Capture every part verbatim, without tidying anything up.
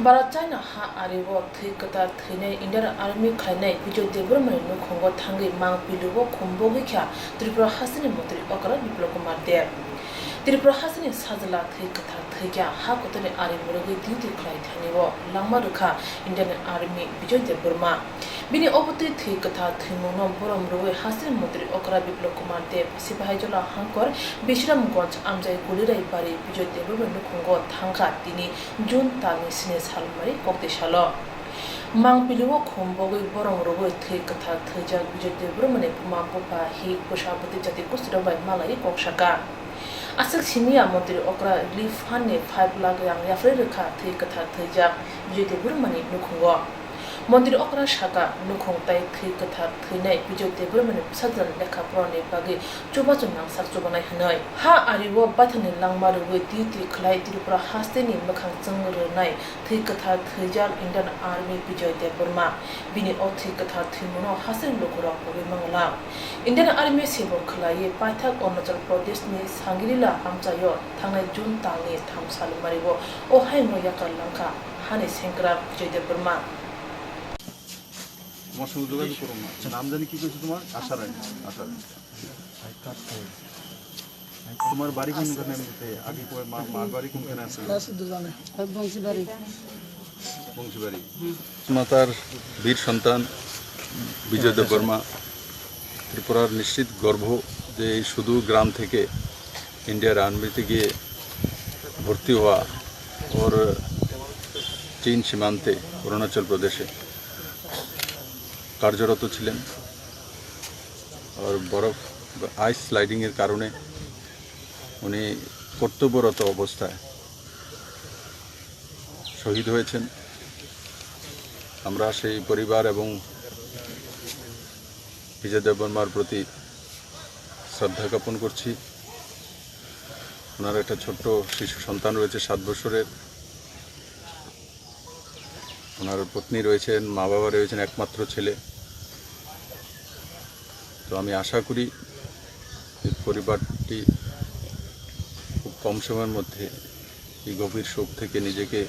Bharat China ha ario thwi kwthar thwinai Indian Army khlainai Bijoy Debbarmani nukhungo thangwi Mangpili o khum bogwi kha Tripura hasteni montri okra Biplab Kumar Deb. Tripura hasteni sajla thwi kwthar thwikha ha kotorni ari mwrwgwi duty khlai thani o langma rwkha Indian Army Bijoy Debbarma. Bini obo twi thwi kwthar thwimungno borom rwui hasteni montri okra Biplab Kumar Deb, Sipahijala Hangkor, Bisramganj, Amjai Gulirai Bari, Bijoy Debbarmani nukhungo thangkha tini June talni sini salmari kokti salo. Mangpili o khum bogwi borom rwui thwi kwthar thwijak Bijoy Debbarmani buma bupha hi bwsa bwtwi jati gostirok bai malaiwi kok saka. Aswk simi ya montri okra relief fund ni five lakh rang yapharwi rwkha thwi kwthar thwijak Bijoy Debbarmani nukhungo. Montri okra saka, nukhung tai thwi kwthar thwinai Bijoy Debbarmani bwsajani lekha porani bagwi chubachu nangsak chubanai hwnwi. Ha ario baithangni langma rwui duty khlai Tripura hasteni mwkhang chwng rwnai thwi kwthar thwijak Indian Army Bijoy Debbarma. Bini o thwi kwthar thwimungno hasteni lukurok pogwi mangla. Indian Army sebo khlaiwi paithak Arunachal Pradeshni Sangirila amchaio thangnai June talni tham salmario o hayungno yakar langkha hani sengkrak Bijoy Debbarma. তোমার সঙ্গে যোগাযোগ করুন না। নাম জানি কি কইছো তোমার? আশা রায়। আশা রায়। তোমার বাড়ি কোনখানে? এমনিতে আগে কই-, মা-, মার বাড়ি কোনখানে আছে? বংশীবাড়ি। বংশীবাড়ি। মাতার বীর সন্তান বিজয় দেববর্মা ত্রিপুরার নিশ্চিত গর্ব যে এই সুদূর গ্রাম থেকে ইন্ডিয়ার আর্মিতে গিয়ে ভর্তি হওয়া, ওর চীন সীমান্তে অরুণাচল প্রদেশে কার্যরত ছিলেন। আর বরফ, আইস স্লাইডিংয়ের কারণে উনি কর্তব্যরত অবস্থায় শহীদ হয়েছেন। আমরা সেই পরিবার এবং বিজয় দেববর্মার প্রতি শ্রদ্ধা জ্ঞাপন করছি। ওনার একটা ছোট্ট শিশু সন্তান রয়েছে, সাত বছরের। ওনার পত্নী রয়েছেন, মা বাবা রয়েছেন, একমাত্র ছেলে। তো আমি আশা করি এই পরিবারটি খুব কম সময়ের মধ্যে এই গভীর শোক থেকে নিজেকে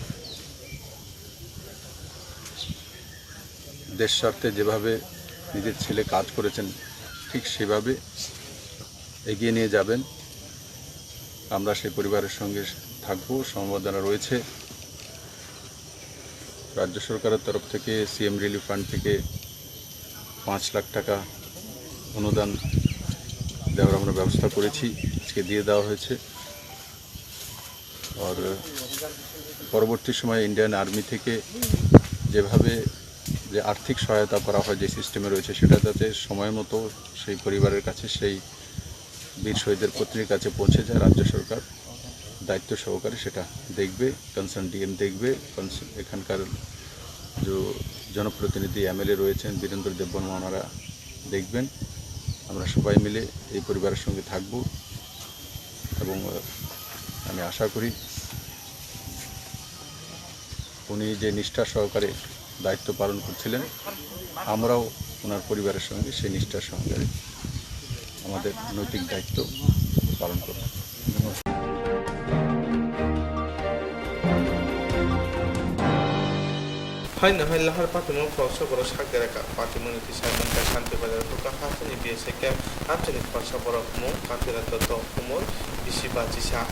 দেশ স্বার্থে যেভাবে নিজের ছেলে কাজ করেছেন, ঠিক সেভাবে এগিয়ে নিয়ে যাবেন। আমরা সেই পরিবারের সঙ্গে থাকবো, সমবেদনা রয়েছে। রাজ্য সরকারের তরফ থেকে সিএম রিলিফ ফান্ড থেকে পাঁচ লাখ টাকা অনুদান দেওয়ার আমরা ব্যবস্থা করেছি, আজকে দিয়ে দেওয়া হয়েছে। আর পরবর্তী সময়ে ইন্ডিয়ান আর্মি থেকে যেভাবে যে আর্থিক সহায়তা করা হয়, যে সিস্টেমে রয়েছে, সেটা যাতে সময় মতো সেই পরিবারের কাছে, সেই বীর শহীদের পত্নীর কাছে পৌঁছে যায়, রাজ্য সরকার দায়িত্ব সহকারে সেটা দেখবে, কনসার্ন ডিএম দেখবে, কনসার্ন এখানকার যে জনপ্রতিনিধি এমএলএ রয়েছেন বীরেন্দ্র দেববর্মা, ওনারা দেখবেন। আমরা সবাই মিলে এই পরিবারের সঙ্গে থাকব এবং, আহ, আমি আশা করি উনি যে নিষ্ঠা সহকারে দায়িত্ব পালন করছিলেন, আমরাও ওনার পরিবারের সঙ্গে সেই নিষ্ঠার সহকারে আমাদের নৈতিক দায়িত্ব পালন করব। Haino hai lahar patimung khoroksa borok sak dereka. Patimungni kisa wngkha Shanti Bazar Hukha hasteni B S A camp amchaini khoroksa borok mung Kathira Dotto, umor bisi bachisa.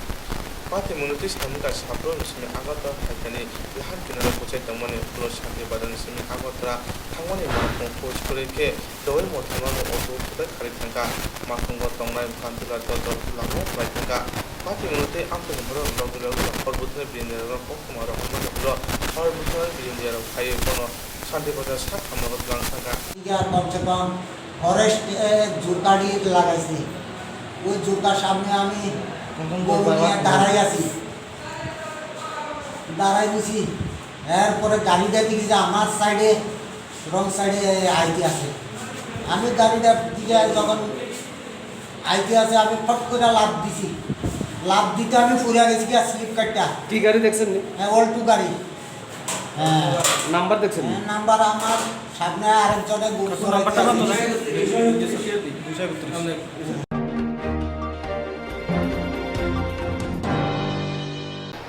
Patimungni twi samung kha Sabroni simi Agartala phaikani lahar kinaro bwchai tongmani ulo Shanti Bazarni simi Agartala thangmani mankung post kwrwi khe dowai mothai mano auto kwtai kharwi thangkha. Makungo tongnai Bhantigar Dotto lama khlai thangkha. Patimungni twi amchaini borok logi logi hor bwtharni birindirokno koktwma rohormani ulo hor bwtharni birindirok phaiwi bono Shanti Bazar sak hamrogo twlang thangkha. ठीक है, कम से कम ফরেস্ট, এ, জোরকাঠি লাগাইছে। ওই জোরকার সামনে আমি গরু নিয়ে দাঁড়াই আছি, দাঁড়াই রইছি। এরপরে গাড়িটা দেখি যে আমার সাইডে, রং সাইডে আইতে আছে। আমি গাড়িটার দিকে যখন আইতে আছে, আমি ফট করে লাফ দিছি। লাফ দিতে আমি পড়ে গেছি কি আর স্লিপ কাটটা। কি গাড়ি দেখছেন নি? হ্যাঁ, অল্টো গাড়ি। হ্যাঁ। নাম্বার দেখছেন নি? হ্যাঁ, নাম্বার আমার সামনে আরেকজনে গুম করেছে। নাম্বারটা কত? দুইশো একত্রিশ।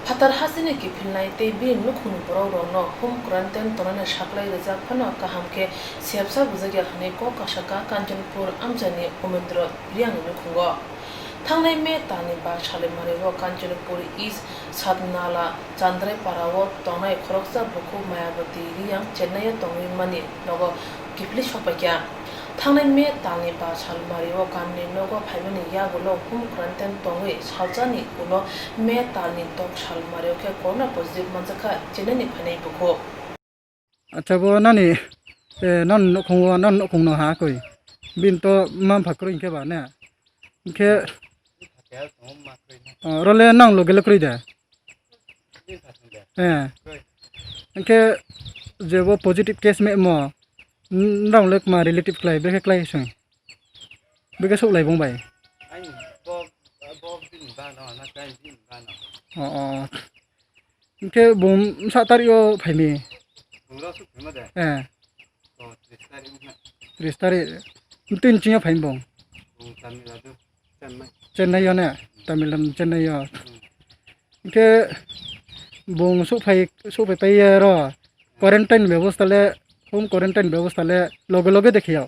Phatar hasteni kiphilnai tei bini nukhungni borokrokno home quarantine tongnani saklai rijak phano kaham khe siyapsa bujakya hwnwi kok kasaka Kanchanpur amchaini Omendro Riyangni nukhungo. Thangnai May talni ba salni mario Kanchanpur East Satnala Chandrai Parao tongnai khoroksa bukhuk Mayawati Riyang Chennai-o tongwi mani nogo kiphilwi sokpaikha. Thangnai May talni ba salni mario kamini nogo phaimani yagulo home quarantine tongwi salsani ulo May talni dok salni mario khe corona positive manjakha Chennai-ni phainai bukhuk. Acha, bo nani, eh, nani nukhungo, nani nukhungno ha koi. Bini to mma mpha kwrwi hinkhe ba ne? Hinkhe, oh, role nang loge le kwrwi de? Eh. Hinkhe je bo positive case me mo, n-, nrang le ma relative klai, bekhe klai song? Bekhe sok lai bong bai? Ani bo, bo bini ba no, na kai bini ba no. Oh, oh. Hinkhe bung bwsa tario phaini? Bungrok suk phaima de? Eh. Oh, tris tarik wngkha. Tris tarik. Tini chingya phaini bung? Bung Tamil Nadu, Chennai. Chennai yo ne? Tamil Nadu Chennai yo. Hmm. Hinkhe bung suk phai, suk phai paiya ro. Quarantine bebosta le, home quarantine bebosta le loge loge dekhiya.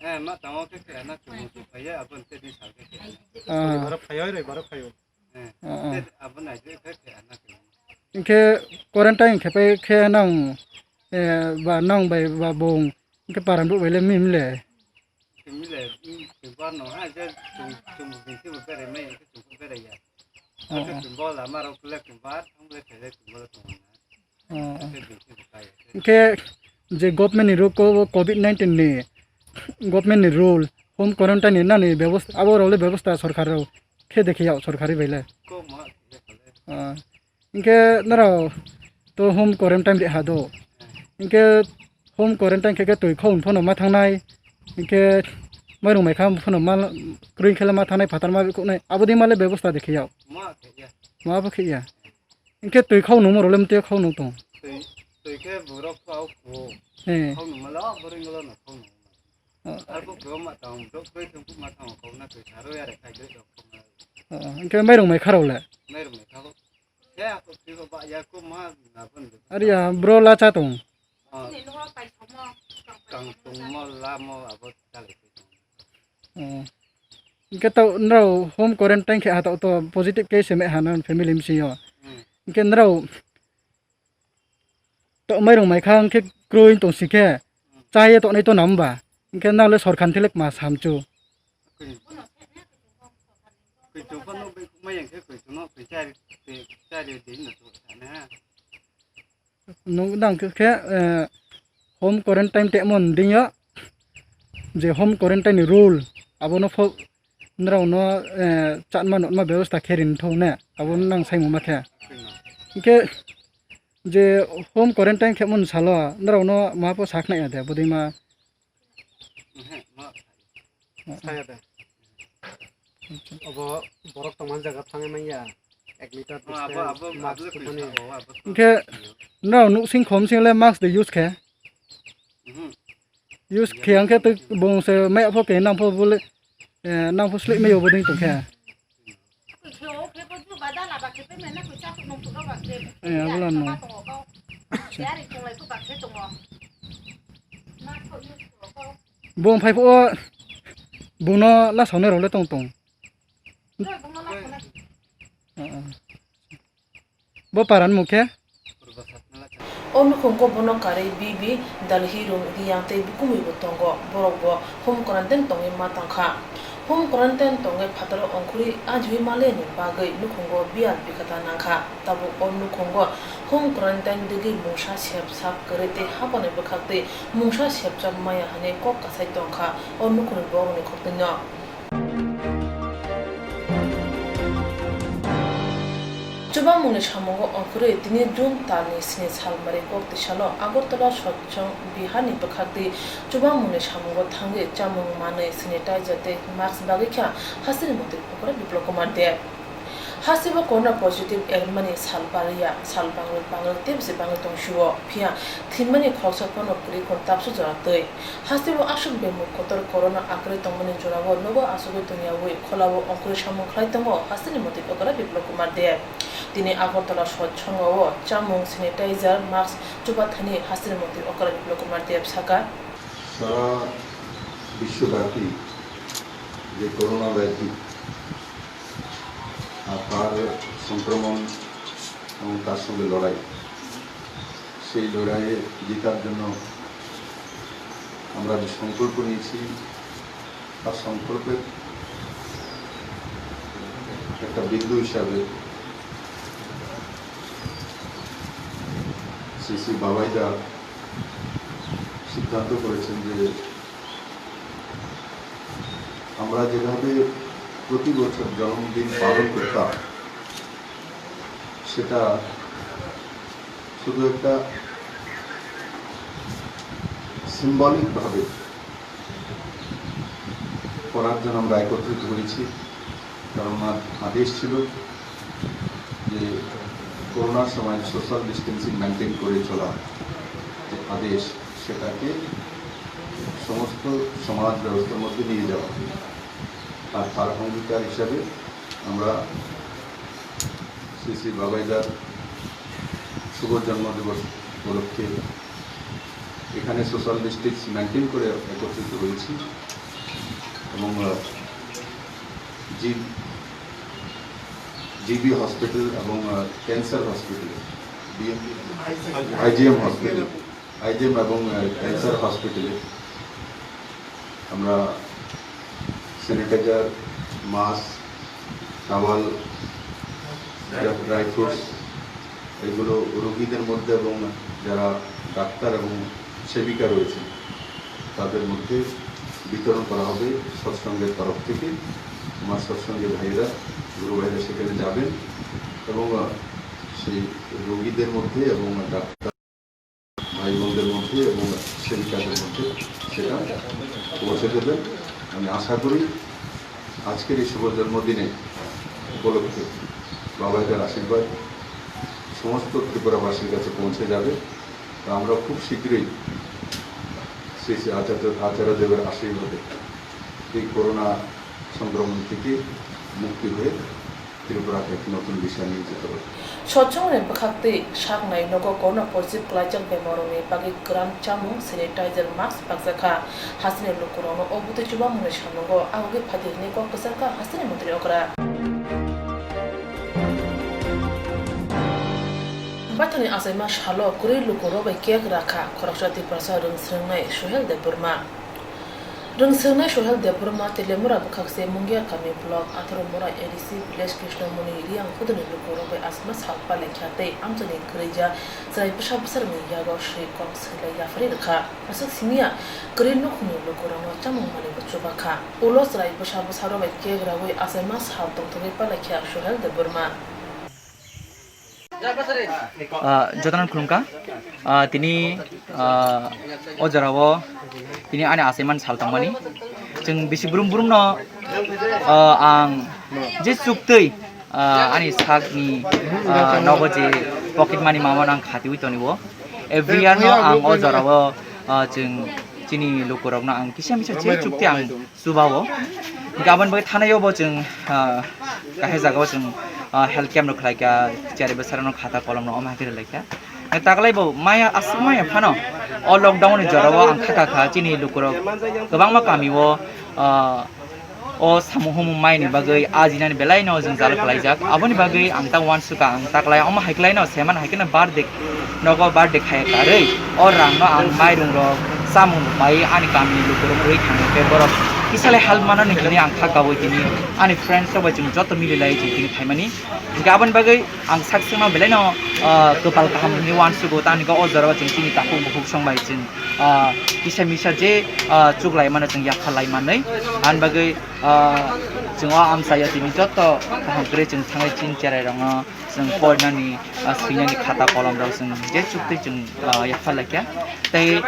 Eh, ma tango khe khe na chumung chum phaiya, abon te di sal khe khe. Ah. Roi borok phaio, roi borok phaio. Eh, oh, oh. Te abo nai je khe khe na khe. Hinkhe quarantine khe pai khe nang, eh, ba nang bai ba bung, hinkhe paran bo bai le mim le. Mim le, mm, chumbar no ha je chum, chum bisi bo bere me, hinkhe chum bere ya. Oh, oh. Chumbo lama rok le chumbar, thang le khe le chumbo le tong na. Oh. Hinkhe je government ni rule ko, covid nineteen ni government ni rule, home quarantine ni nani bebosta, abo rok le bebosta sorkar rok khe dekhe yao sorkari bai le. Ah. Hinkhe norok to home quarantine de ha do. Hinkhe home quarantine khe khe twi khau phano ma thangnai. Hinkhe mairung mai kha phano ma, kwrwi khe le ma thangnai, phatar ma khuknai. Abo de ma le bebosta dekhe yao. Ma khe ya. Ma bo khe ya. Hinkhe twi khau nungma rok le mtwi khau nung tong. Twi, twi khe borok khau kho. Eh. Khau nungma le, oh, borok wnglo no khau nungma. Oh. Arbo khe ma tong, dok khe thung ma tong, khau na khe saro ya re khai de dok khau na. Oh, hinkhe mairung mai kha rok le? Mairung mai kha bo. Ya, ko khe ba ya ko ma na bon. Ari ya, bro la cha tong. Oh. Kang tong mo la mo abo cha le. Oh. Hinkhe to nrao home quarantine khe ha to, to positive case se me ha na family msi yo. Hmm. Hinkhe nrao to mairung mai kha hinkhe kroi tong si khe, hmm, cha ye to nai to nam ba. Hinkhe nrao le sorkar thilek ma sam chu. Koi, koi to phano bai mai yang khe koi to no koi cha ri, koi cha ri de na to sa na. Nung dang khe, khe, eh, home quarantine te mon ding yo, je home quarantine ni rule, abono pho nrao no, eh, chatma notma bebosta khe rin thung ne, abono nang sai muma khe. Hinkhe je home quarantine khe mon salo, nrao no ma pho sak nai ya de, bodima. Saya de. Obo borok tongmani jaga thangwi manya. Ek meter distance, mask tubani. Hinkhe nrao nuksing khom sing le mask de use khe? Use khe hinkhe tei bung se mai pho khe nang pho bole, eh, nang pho slip mai obo ding tong khe. Eh, abla no. Bung phai pho bung no la saunai rok le tong tong. Bo paran mukhe. O nukhungo bono karwi B B, Dalhi, Rung, Riyang tei bukumui bo tongo. Borok bo home quarantine tongwi ma tangkha. Home quarantine tongwi phataro ongkhorwi ajui maleni bagwi nukhungo biyal bikata nangkha. Tabuk o nukhungo home quarantine digwi mungsa sep sak kwrwi tei haphangni bwkhaktwi mungsa sepjak maya hwnwi kok kasai tongkha o nukhungni borokni koktwino. Chubamungni samungo ongkhorwi tini June talni sini salmari kok tisalo Agartala Sotchong Biharni bwkhaktwi chubamungni samungo thangwi chamung manwi sanitizer tei mask bagwi kha hasteni montri Pokora Biplab Kumar Deb. Hasteo corona positive ermani sal bariya, sal bangwi bangwi tebse bangwi tongsio, phiya thwimani khoroksa phano kwrwi kon tapsu jora twi. Hasteo aswk bemuk kotor corona akwrwi tongmani jorao nogo achugwi tongyawi kholao ongkhorwi samung khlai tongo hasteni montri Pokora Biplab Kumar Deb. Tini Agartala Sochongo o chamung, sanitizer, mask chubathani hasteni montri Okra Biplab Kumar Deb saka. সারা বিশ্বব্যাপী যে করোনা ব্যাধি আর তার সংক্রমণ এবং তার সঙ্গে লড়াই, সেই লড়াইয়ে জেতার জন্য আমরা যে সংকল্প নিয়েছি, তার সংকল্পের একটা বিন্দু হিসাবে শ্রী শ্রী বাবাইদা সিদ্ধান্ত করেছেন যে আমরা যেভাবে প্রতি বছর জন্মদিন পালন করতাম, সেটা শুধু একটা সিম্বলিকভাবে করার জন্য আমরা একত্রিত হয়েছি। কারণ ওনার আদেশ ছিল যে করোনার সময় সোশ্যাল ডিস্টেন্সিং মেনটেন করে চলা যে আদেশ, সেটাকে সমস্ত সমাজ ব্যবস্থার মধ্যে নিয়ে যাওয়া। আর তার অঙ্গীকার হিসাবে আমরা শ্রী শ্রী বাবাইদার শুভ জন্মদিবস উপলক্ষে এখানে সোশ্যাল ডিস্টেন্স মেনটেন করে একত্রিত হয়েছি এবং, আহ, জি-, জিবি হসপিটাল এবং, আহ, ক্যান্সার হসপিটালে, বিএম, আইজিএম হসপিটাল, আইজিএম এবং, আহ, ক্যান্সার হসপিটালে আমরা sanitiser, mask, towel, dry fruits, এগুলো রোগীদের মধ্যে এবং যারা ডাক্তার এবং সেবিকা রয়েছেন, তাদের মধ্যে বিতরণ করা হবে সৎসঙ্গের তরফ থেকে। আমার সৎসঙ্গের ভাইয়েরা, গুরু ভাইরা সেখানে যাবেন এবং, আহ, সেই রোগীদের মধ্যে এবং ডাক্তার ভাই বোনদের মধ্যে এবং সেবিকাদের মধ্যে সেটা পৌঁছে দেবেন। আমি আশা করি আজকের এই শুভ জন্মদিনে উপলক্ষে বাবাইদার আশীর্বাদ সমস্ত ত্রিপুরাবাসীর কাছে পৌঁছে যাবে। তো আমরা খুব শীঘ্রই শ্রী শ্রী আচার্য, আচার্য দেবের আশীর্বাদে এই করোনা সংক্রমণ থেকে মুক্তি হয়ে ত্রিপুরাকে এক নতুন দিশা নিয়ে যেতে পারে। Sochongni bwkhaktwi saknai nogo corona positive klaijak bemarokni bagwi kwran chamung, sanitizer, mask pakjakha. Hasteni lukurokno o bwtwi chubamungni samungo ahugwi phaidi hwnwi kok kwcharkha hasteni montri okra. Baithangni achaima salo kwrwi lukurok bai cake rakha khoroksa Tiprasa rwngsrwngnai Sohel Debbarma. Rwngsrwngnai Sohel Debbarma Telemura bwkhakse Mungia kami block Atharumura A D C village Krishnamoni Riang huduni lukurok bai asma sal palaikha tei amchaini kwrwija chwrai bwsa bwsarokni yago swi kok swilai yapharwi rwkha. Aswk simiya kwrwi nukhungni lukurokno chamung manwibo chubakha. Ulo chwrai bwsa bwsarok bai cake raui achaima sal tongthokgwi palaikha Sohel Debbarma. Ah, jotono khulumkha. Ah, tini, ah, o jorao tini ani achaimani sal tongmani. Chwng bisi brum brumno, ah, ang je chuktwi, ah, ani sakni, ah, nogo je pocket money mamano ang khatiwi tonio. Every year no ang o jorao, ah, chwng chini lukurokno ang kisa misa je chuktwi ang chubao. Hinkhe aboni bagwi thanaio bo chwng, ah, kahai jagao chwng, ah, health camp rok khlaikha, chwrai bwsarokno khata kolomno omo hai khe rwlaikha. Taklai bo maya, aswk maya phano o lockdown ni jorao ang kha kha kha chini lukurok kwbangma kamio, ah, o samung humung maini bagwi ajinani belaino chwng jala khlaijak. Aboni bagwi ang ta uansukha, ang taklai omo hai khlaino seman hai kheno birthday nogo birthday khaiya karwi o rangno ang mairung rok, chamung rok bai ani kamini lukurok rwi thangwi tei borok kisalai help manani hinwi ang kha kaui tini ani friends rok bai chwng joto mililai chwng tini phaimani. Hinkhe aboni bagwi ang sak sakno belaino, ah, kwpal kaham hinwi uansugo, tamni hwnkhe o jorao chwng chini takhuk bukhuk song bai chwng, ah, kisa misa je, ah, chuklai mano chwng yapharlai manwi. Aboni bagwi, ah, chwng o amchaio tini joto kaham kwrwi chwng thangwi chini cherai rokno chwng porinani, ah, swinani khata kolom rok chwng je chuktwi chwng, ah, yapharlaikha. Tei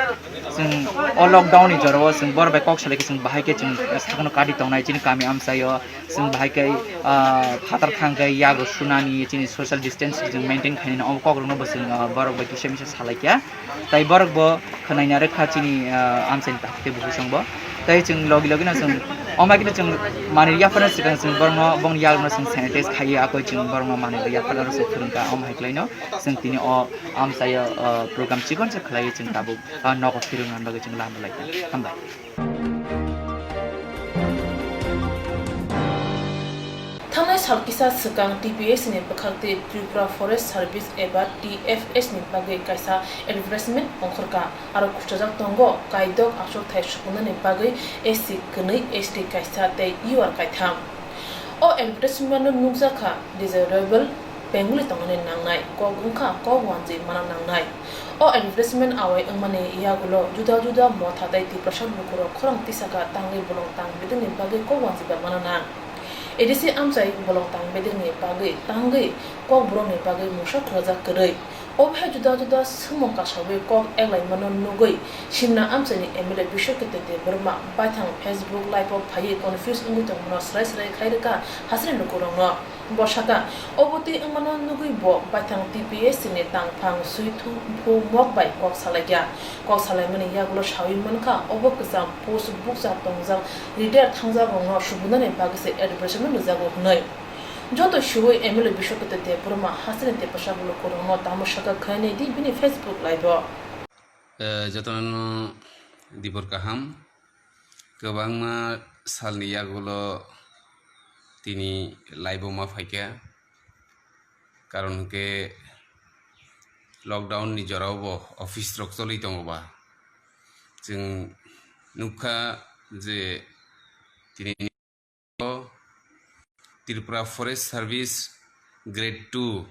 chwng o lockdown ni jorao chwng borok bai kok salaikhe chwng bahai khe chwng sakno kadi tongnai chini kami amchaio chwng bahai khe, ah, phatar thangkhe yago sunani chini social distance chwng maintain khainani omo kokrokno bo chwng, ah, borok bai kisa misa salaikha. Tai borok bo khwnaina rwkha chini, ah, amchaini takhuk tei bukhuk songbo. Tei chwng logi logi no chwng omo hai khe chwng manwi yapharna swkang chwng borokno bongni yalno chwng sanitize khaiwi akoi chwng borokno manwi yapharna rw se phwrwngkha. Omo hai khlaino chwng tini o amchaio, o, program chikon se khlaiwi chwng tabuk, o, nogo phirwngna bagwi chwng lama laikha. Hambai. Thangnai sal kisa swkang T P S ni bwkhak twi Tripura Forest Service eba T F S ni bagwi kaisa advertisement ongkhorkha. Aro khurchajak tongo kaidok achukthai supunani bagwi S C kwnwi, S T kaisa tei U R kaitham. O advertisement-o nukjakha desirable, Bengali tongmani nangnai, kok wngkha kok wanjwi mana nangnai. O advertisement awai wngmani yagulo juda juda motha tei Tiprasa lukurok khorang tisaka tangwi bolong tang bedekni bagwi kok wanjwi ba mana nang. A D C amchai bolong tang bedekni bagwi tangwi kokborokni bagwi mungsa khulajak kwrwi. Obo hai juda juda swngmung kasawi kok eglaimano nugwi Simna amchaini M L A Bishwakito Debbarma baithang Facebook Live-o phaiwi confuse wngwi tongmano srai srai khai rwkha hasini lukurokno. Bo sakha, obo twi wngmano nugwi bo baithang T P S C ni tangphang Suithu Phu Mok bai kok salaikha. Kok salaimani yagulo sawi mankha, obo kwcham post bukcha tongjak retired thangjakrokno subunani bagwi se advertisement rwjago hwnwi. Joto suwi M L A Bishwakito Debbarma hasini Tiprasa lukurokno tamo sakha khwnai di bini Facebook Live-o. Eh, jotono dibor kaham. Kwbangma salni yagulo tini live-o ma phaikha. Karon hwnkhe lockdown ni jorao bo office rok choli tongo ba. Chwng nukha je tini Tripura Forest Service Grade two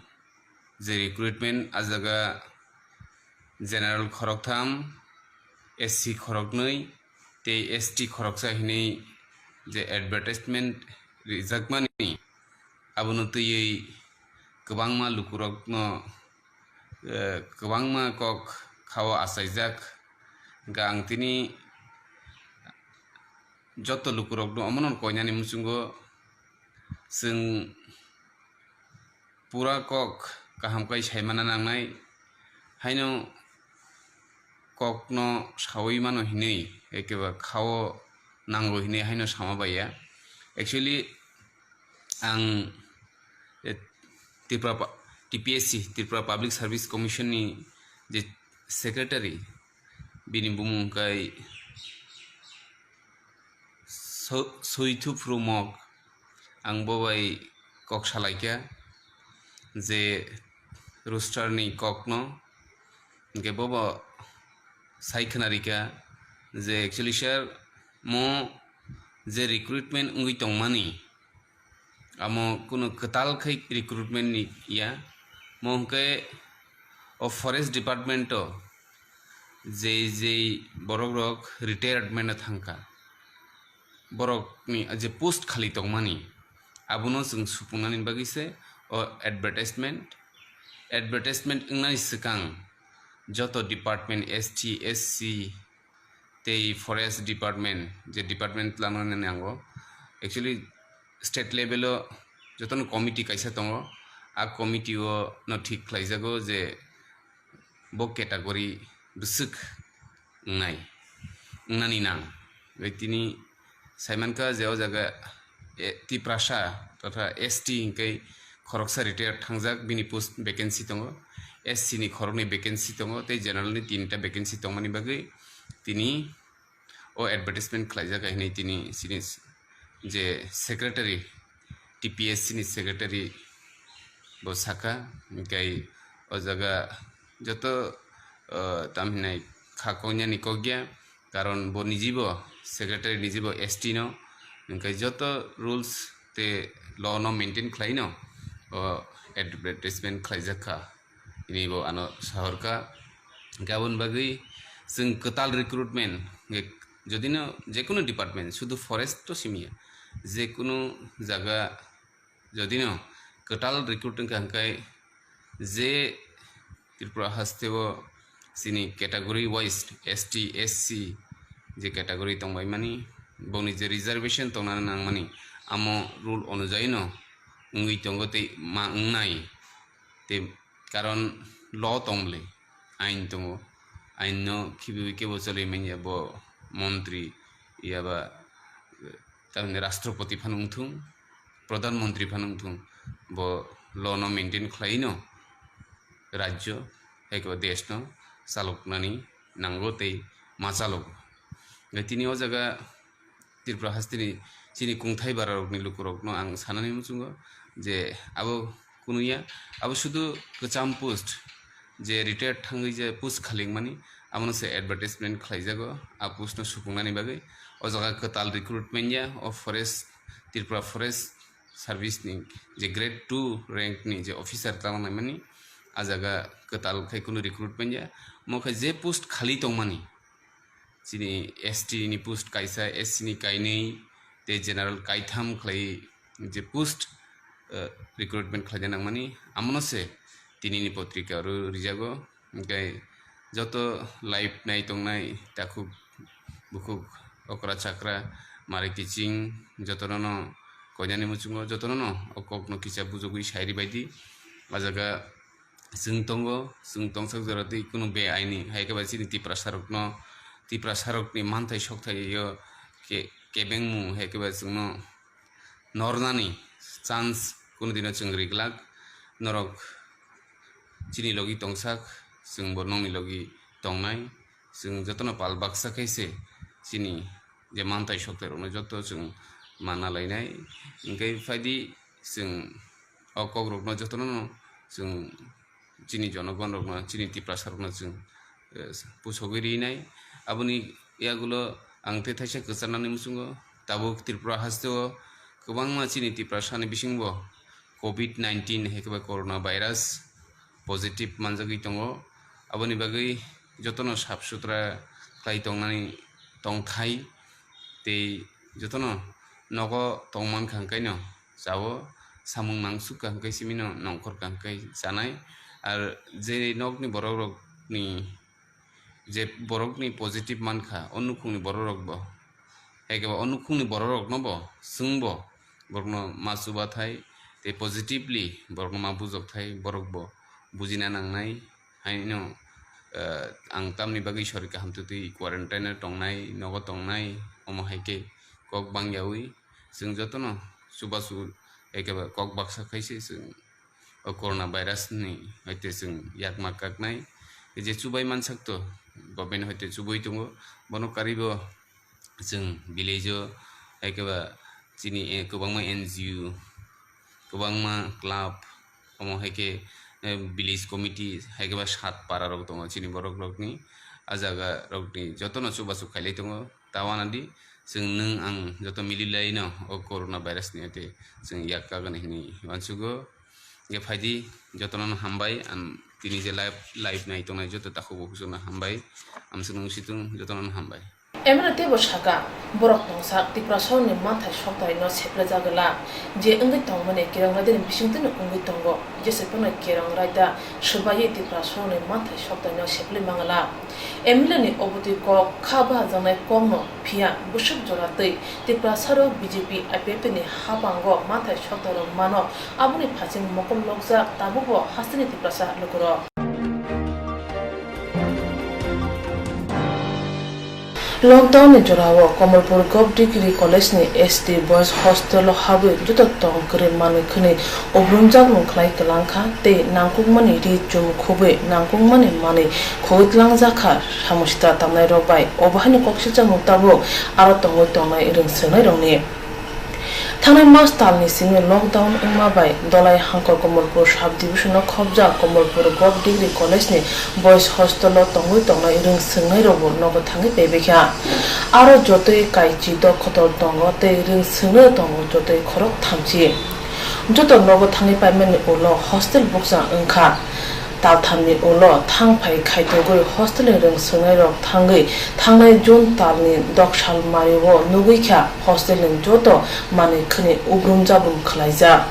je recruitment, a jaga general khoroktham, S C khoroknwi tei S T khoroksa hinwi je advertisement rijakmani, abono twiwi kwbangma lukurokno, eh, kwbangma kok khao achaijak. Hwnkhe ang tini joto lukurokno omono koinani muchungo chwng pura kok kaham kai saimana nangnai, haino kokno sawi mano hinwi, ekeba khao nango hinwi haino sama baiya. Actually, ang, eh, Tripura pa-, T P S C, Tripura Public Service Commission ni je secretary, bini bumung kai So-, Soithu Phrumok, ang bo bai kok salaikha je roster ni kokno, hwnkhe bo bo sai khwnarikha je actually sir, mo je recruitment wngwi tongmani, amo kunu kwtal khai recruitment ni ya, mo hwnkhe o forest department o je je borok rok retirement o thangkha, borok ni je post khali tongmani, abono chwng supungnani bagwi se o advertisement, advertisement wngnani swkang joto department S T, S C, tei forest department, je department lanani nango, actually state level o jotono committee kaisa tongo, a committee o no thik khlaijago je bo category bwswk wngnai, wngnani nang. Bai tini saimankha je o jaga, e, Tiprasa totha S T hinkhai khoroksa retired thangjak, bini post vacancy tongo, S C ni khoroknwi vacancy tongo, tei general ni tinta vacancy tongmani bagwi tini o advertisement khlaijak hai hinwi tini chini je secretary, T P S C ni secretary bo sakha, hwnkhe o jaga joto, o, tam hinai kha kongya ni kok ya, karon bo nijibo secretary nijibo S T no, hwnkhe joto rules tei law no maintain khlai no o advertisement khlaijak kha. Ini bo ano sahorkha. Hingke aboni bagwi chwng kwtal recruitment, hingke jodino jekunu department, sudu forest to simiya, jekunu jaga jodino kwtal recruit wngkha, hingke je Tripura hasteo chini category wise, S T, S C, je category tongbaimani, boni je reservation tongnani nangmani, amo rule onujayino wngwi tongo tei ma wngnai. Tei karon law tong bwle, ain tongo, ain no khibiwi kebo choli manya bo montri yaba, tamni Rashtrapati phano wngthung, Pradhan Mantri phano wngthung, bo law no maintain khlaino rajyo, hai khe bo desh no chaloknani nango tei ma chalogo. Tini o jaga Tripura hasteni chini kungthai bararokni lukurokno ang sanani muchungo je abo kunuya, abo sudu kwcham post, je retired thangwi je post khalikmani, abono se advertisement khlaijago, a post no supungnani bagwi. O jaga kwtal recruitment ya, o forest, Tripura Forest Service ni je grade two rank ni je officer tamo naimani, a jaga kwtal khai kunu recruitment ya, mo khai je post khali tongmani, chini S T ni post kaisa, S C ni kainwi, tei general kaitham khlai je post, eh, recruitment khlaina nangmani, amono se tinini potrika oro rijago. Hwnkhe joto live nai tongnai takhuk bukhuk, okra chakra, mari kiching, jotono no koinani muchungo, jotono no o kokno kisa bujogwi sai ribaidi. A jaga chwng tongo, chwng tongsak jora tei kunu be aini, hai khe ba chini Tiprasa rokno, Tiprasa rokni manthai sokthai yo ke-, kebengmung hai khe ba chwngno nornani chance kunu dino chwng riglak. Norok chini logi tongsak, chwngbo nokni logi tongnai. Chwng jotono pal baksa khe se chini je manthai sokthai rokno joto chwng manna lainai. Hwnkhe phaidi chwng o kokrokno jotono no chwng chini jonogon rokno, chini Tiprasa rokno chwng, eh, pusogwi rinai. Aboni yagulo ang tei thaisa kwcharnani muchungo, tabuk Tripura hasteo kwbangma chini Tiprasani bisingo covid nineteen hai khe ba corona virus positive manjagwi tongo. Aboni bagwi jotono sap sutra khlai tongnani tongthai tei jotono nogo tongmankha hwnkhaino chao, samung nangsukha hwnkhe simino nongkhorkha hwnkhe chanai. Ar je nokni borok rokni, je borokni positive mankha, o nukhungni borok rokbo, hai khe ba o nukhungni borok roknobo chwngbo borokno ma chubathai tei positively borokno ma bujokthai, borokbo bujina nangnai. Haino, eh, ang tamni bagwi sori kaham twtwi quarantine o tongnai, nogo tongnai, omo hai khe kok bangyaui chwng jotono chubachu, ekeba kok baksa khai se chwng o corona virus ni hai tei chwng yakma kaknai. Je chubai mansak to, government hai tei chubui tongo, bono karwi bo chwng village o, ekeba chini, eh, kwbangma N G O, kwbangma club, omo hai khe, eh, village committee, hai khe ba sat para rok tongo chini borok rokni. A jaga rokni jotono chubachu khailai tongo. Ta wanadi chwng nwng ang joto mililaino o corona virus ni ate chwng yak kagani hinwi uansugo. Hwnkhe phaidi jotono no hambai, ang tini je live, live nai tongnai joto takhuk bukhuk no hambai. Amswk nung situng jotono no hambai. M L A teibo saka, borok tongsa Tiprasarokni manthai soktaino seplajak glak, je wngwi tongmani Kerong Raidani bisingtwino wngwi tongo, jese phano Kerong Raida swbaiwi Tiprasarokni manthai soktaino seplwi manglak. M L A ni obotwi kok kha bahajaknai kokno phiya bwswk jora twi Tiprasarok B J P I P F T ni haphango manthai soktairok mano, aboni phaising mokol lokjak tabukbo hasteni Tiprasa lukurok. Lockdown ni jorao Kamalpur Govt Degree College ni S T Boys Hostel o habwi joto tong kwrwi manwi khwnwi ubrumjakmung khlai kwlangkha tei nangkukmani ri chum khubwi nangkukmani manwi khogwi tlangjak kha. Samung sitra tamnairok bai obo haino kok silchakmung tabuk aro tongwi tongnai rwng swngnairokni. Thangnai mas talni simi lockdown wngma bai Dolai Hangkor Kamalpur sub division o khopjak Kamalpur Govt Degree College ni Boys Hostel o tongwi tongnai rwng swngnairokbo nogo thangwi paibaikha. Aro jotoi kaichi dok khotol tongo tei rwng swngnairok tongo jotoi khorok thamchi. Joto nogo thangwi paimani ulo hostel bukchang wngkha. Talthamni ulo thang phai khaitogwi hostelni rwng swngnairok thangwi thangnai June talni doksal mario nugwi kha hostelni joto manwi khwnwi ubrum jabrum khwlaijak.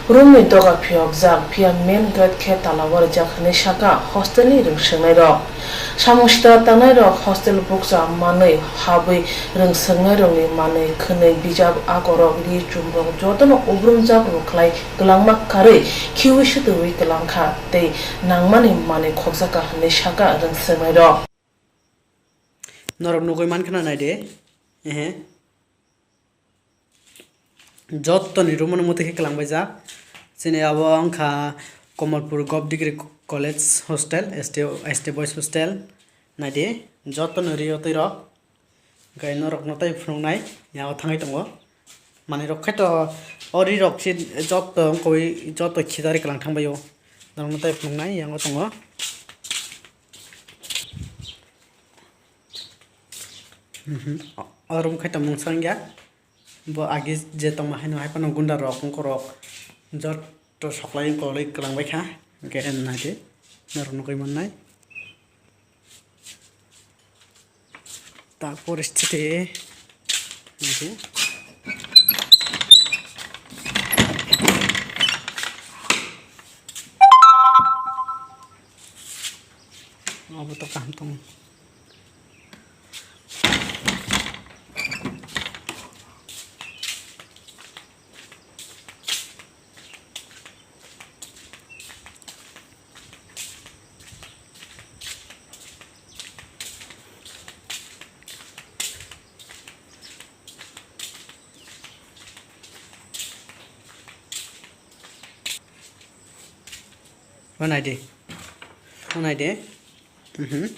Roomni doga phiyokjak, phiya main gate khe tala warijak hwnwi sakha hostelni rwng swngnairok. Samung sitra tangnairok hostel bukcha manwi habwi rwng swngnairokni manwi khwnwi bijap akorok ri chumrok jotono ubrum jabrum khlai kwlangma karwi khiui swtwi kwlangkha tei nangmani manwi khokjakha hwnwi sakha rwng swngnairok. Norok nugui mankha na nai de, Ehe. Jottoni room no muti khe kwlangbaijak. Chini abo wngkha Kamalpur Govt Degree College Hostel, S T, S T Boys Hostel. Naidi, jottoni rio twi rok. Hwnkhe norokno tei phunuknai, yago thangwi tongo. Manwi rok khe to o ri rok se jotto wngkoi jotto khitari kwlang thangbaio. Norokno tei phunuknai yango tongo. Mhm. O room khe to mungsa wngya. Bo agi je tongma haino hai phano gunda rok wngkor rok jotto soklai wngkolwi kwlang baikha. Hwnkhe naidi norok nugwi mannai. Tak poristiti. Naidi. Obo to kaham tongo. O naidi. O naidi. Mhm.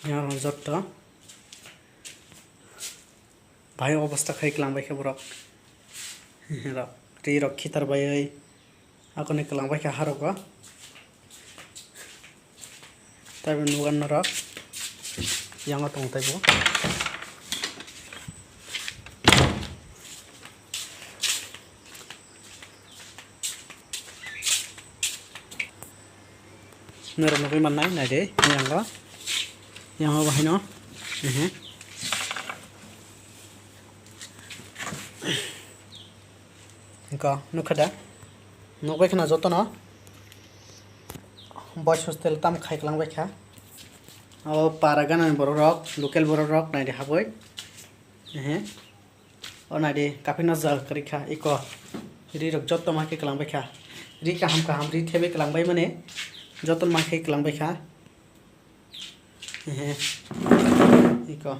Yang jotto. Bahai obostha khai kwlangbaikha borok. Rok, ri rok khitar baiwi. Akoni kwlangbaikha harogo. Taibo nugan norok. Yango tongo taibo. Norok nugwi mannai, naidi, yango, yango bahaino, ehe. Eko, nukha da? Nukbai khna jotono. Boys hostel tam khai kwlangbaikha. O para ganani borok rok, local borok rok, naidi habwi. Ehe. O naidi, kaphirno jal kwrwi kha, eko. Ri rok jotto ma khe kwlangbai kha. Ri kaham kaham, ri thebwi kwlangbai mani, jotto ma khe kwlangbai kha. Ehe. Eko.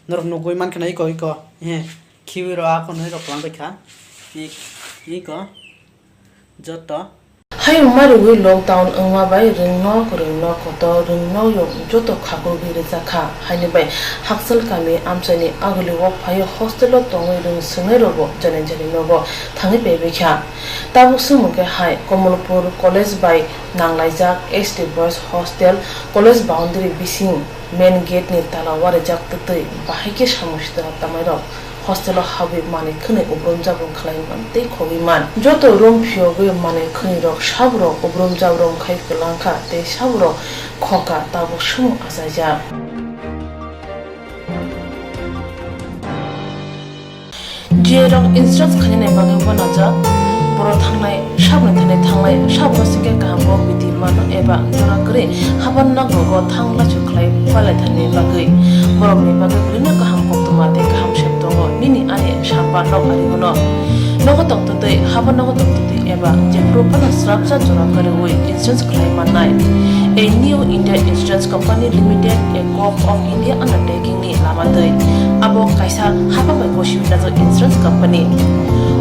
Norok nugwi mankha na, eko, eko. Ehe. Khiwi rok, ako nwi rok kwlangbai kha. Eko. Jotto. Hayung mariwi lockdown wngma bai rwngnok rwngnok kotor rwngnok yok joto khakogwi rwjakha. Haini bai Hakchal kami amchaini agulio phaiwi hostelo tongwi rwng swngnairokbo jani jani nogo thangwi paibaikha. Tabuk swngmung khe hai Kamalpur College bai nanglaijak S T Boys Hostel, college boundary bising main gate ni tala warijak twtwi bahai khe samung sitwrok tamairok. Hostelo habwi manwi khwnwi ubrum jabrum khlai man tei khogwi man. Joto room phiyogwi manwi khwnwirok sabrok ubrum jabrum khai kwlangkha tei sabrok khokha, tabuk swmung achaijak. J rok insurance khainani bagwi uanajak. Borok thangnai sabni thani thanglai, sabno singkhe kaham kok bidi mano eba jora kwrwi haban nago go thang lachu khlai palaithani bagwi. Borokni bagwi bwrwino kaham koktwma tei kaham sep tongo nini ani sapa nok ari hwno. Nogo tongtwtwi, haban nogo tongtwtwi eba jephuru phano srapsa jora kwrwi insurance khlai mannai. A New India Insurance Company Limited, a Govt of India undertaking ni lama twi. Abo kaisa hapang bai gosiwi najak insurance company.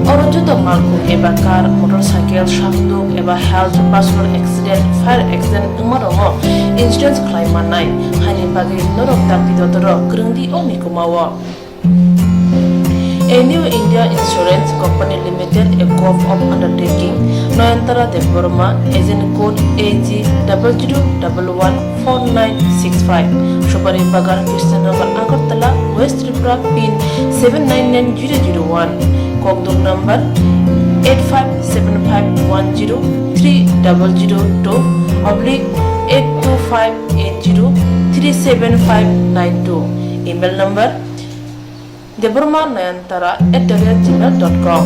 Oro joto malkhung eba car, motorcycle, sakduk eba health, personal accident, fire accident wngma rokno insurance khlai mannai. Haini bagwi norok dakti dotoro kwrwng di o mikuma o. A New India Insurance Company Limited, a Govt of undertaking, Nayantara Debbarma, agent code A G double zero double one four nine six five, Supari Bagan, Krishnanagar, Agartala, West Tripura, pin seven nine nine zero zero one, kokduk number eight five seven five one zero three double zero two oblique eight two five eight zero three seven five nine two, email number debbarma nayantara at the rate gmail dot com.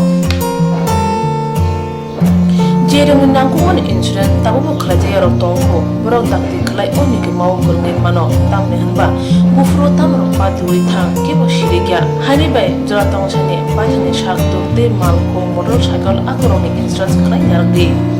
Jerokni nangkukmani insurance tabukbo khlaijak yarok tongkho, borok dakti lai o nigwimao kwrwngwi mano, tamni hwnba buphuru tamrok patiui thang kebo sirikya. Haini bai jora tongsani baithangni sak tuk tei mal kung motor cycle akorokni insurance khlai narwkdi.